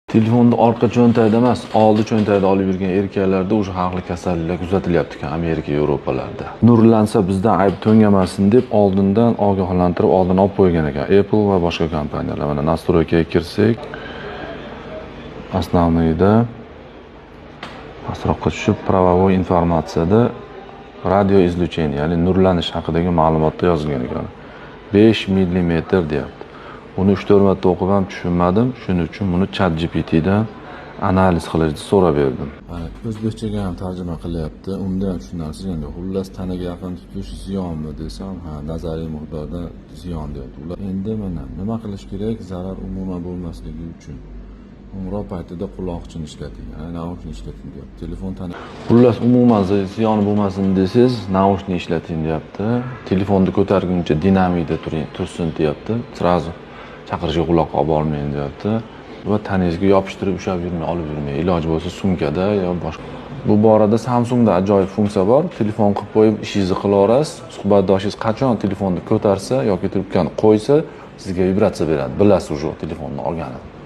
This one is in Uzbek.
Telefonni orqa cho'ntagida emas, oldi cho'ntagida olib yurgan erkaklarda o'sha har xil kasalliklar kuzatilyapti ekan Amerika, Yevropalarda. Nurlansa, bizdan ayb to'ngamasin deb oldindan ogohlantirib, oldin olib qo'ygan ekan Apple va boshqa kompaniyalar. Mana, настройка ga kirsak, основной da pastroqqa tushib, правовой informatsiyada радиоизлучение, ya'ni nurlanish haqidagi ma'lumotda yozilgan ekan. 5 millimetr deyapti. Uni 3-4 marta o'qib ham tushunmadim. Shuning uchun buni ChatGPTdan analiz qilishni so'rab berdim. Mana, o'zbekchaga ham tarjima qilyapti. Unda ham tushunarsiz endi. Xullas, tanaga yaqin tutish ziyonmi desam, ha, nazariy miqdorda ziyon deyapti. Ular endi mana nima qilish kerak zarar umuman bo'lmasligi uchun? Qo'ng'iroq paytida quloqchin ishlating, ya'ni наушник ishlating deyapti. Telefon tana, xullas, umuman ziyoni bo'lmasin desangiz, наушник ishlating deyapti. Telefonni ko'targuncha dinamikda turing, tursin deyapti. Сразу chaqirishga quloqqa olib bormang deyapti. Va tanangizga yopishtirib ushlab yurmang, olib yurmang. Iloji bo'lsa, sumkada yo boshqa. Bu borada Samsungda ajoyib funksiya bor. Telefon qilib qo'yib, ishingizni qilaverasiz. Suhbatdoshingiz qachon telefonni ko'tarsa yoki trubkani qo'ysa, sizga vibratsiya beradi. Bilasiz уже telefonni olganini.